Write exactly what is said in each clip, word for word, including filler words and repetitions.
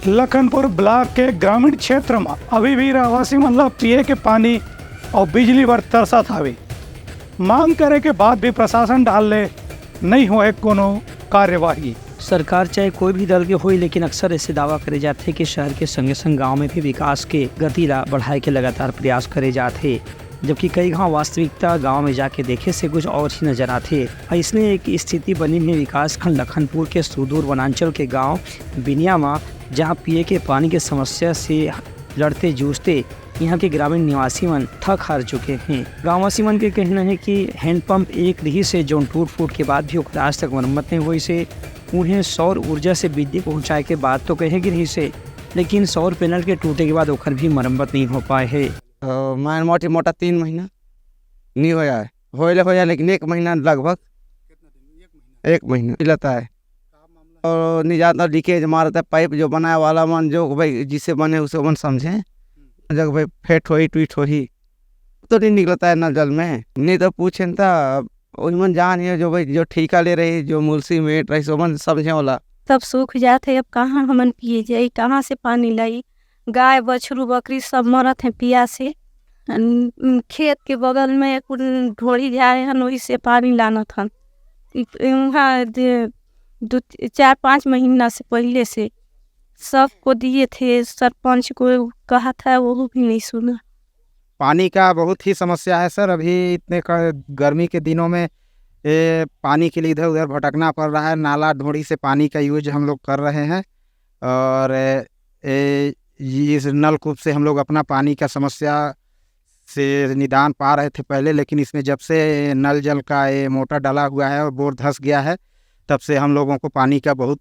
Lakhanpur block के ग्रामीण क्षेत्र म अभी भी रहवासी मन ल पिए के पानी अउ बिजली बर तरसत हावे। मांग करे के बाद भी प्रशासन डाल ले नइ होए कोनो कार्यवाही। सरकार चाहे कोई भी दल के होई, लेकिन अक्सर ऐसे दावा करे जाथे कि शहर के संगे संग गांव में भी विकास के गति ला बढ़ाए के लगातार प्रयास करे जात हे, जबकि कई घांव वास्तविकता गांव में जाके देखे से कुछ और ही नजर आथे। अइसने एक स्थिति बनी हे विकासखंड लखनपुर के सुदूर वनांचल के गांव बिनिया म, जहां पिए के पानी के समस्या से लड़ते जूझते यहाँ के ग्रामीण निवासी मन थक हार चुके हैं। गांववासी मन के कहना है कि हैंडपंप एक रहिस हे, जोन टूट फूट के बाद भी ओकर आज तक मरम्मत नहीं होइस हे। उन्हें सौर ऊर्जा से बिजली पहुंचाए के बात तो कहे गे रहिस हे, लेकिन सौर पैनल के टूटे के बाद ओकर भी मरम्मत नहीं हो पाए हे। अ, मैं मोटी मोटा तीन महीना नहीं होया है, होए ले होया, लेकिन एक महीना लगभग, एक महीना मिलता है। और नहीं जाता, लीकेज मारता है, पाइप जो बनाए वाला मन, जो भाई जिसे बने उसे मन समझे, जब भाई फेट होही, ट्वीट होही, तो नहीं निकलता है नल जल में। नहीं तो पूछे न था, वही मन जान ही है जो भाई जो ठेका ले रही, जो मुलसी मेट रही, सो मन समझे वाला। तब सूख जात है, अब कहाँ हमन पिए जाई, कहाँ से पानी लाई? गाय, बछरू, बकरी सब मरत हैं पियास से। अन-, खेत के बगल में कुल ढोड़ी जाए हन, वही से पानी लानत हन। इ-, वहाँ जे दू, चार पाँच महीना से पहले से सबको दिए थे, सरपंच को कहा था, वो भी नहीं सुना। पानी का बहुत ही समस्या है सर। अभी इतने क-, गर्मी के दिनों में ये पानी के लिए इधर उधर भटकना पड़ रहा है। नाला ढोड़ी से पानी का यूज हम लोग कर रहे हैं और ये, इस नलकूप से हम लोग अपना पानी का समस्या से निदान पा रहे थे पहले, लेकिन इसमें जब से नल जल का ये मोटर डला हुआ है और बोर धंस गया है, तब से हम लोगों को पानी का बहुत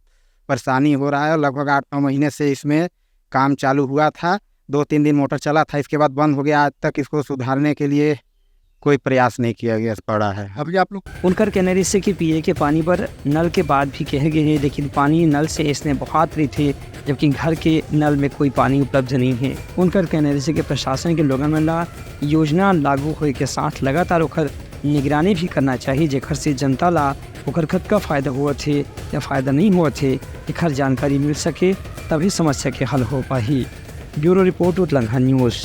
परेशानी हो रहा है। और लगभग आठ नौ महीने से इसमें काम चालू हुआ था, दो तीन दिन मोटर चला था, इसके बाद बंद हो गया। आज तक इसको सुधारने के लिए कोई प्रयास नहीं किया गया, पड़ा है। अभी आप लोग उनकर कहना रहिस हे कि पिए के पानी बर नल के बात भी कहे गे हे, लेकिन पानी नल से अइसने बोहात रहिथे, जबकि घर के नल में कोई पानी उपलब्ध नहीं है। उनकर कहना रहिस हे कि प्रशासन के लोगन मन ला योजना लागू होए के साथ लगातार ओकर निगरानी भी करना चाहिए, जेकर से जनता ला ओकर कतका फायदा होवत हे या फायदा नहीं होवत हे, एकर जानकारी मिल सके, तभी समस्या के हल हो पाही। Bureau report, Utlangha news.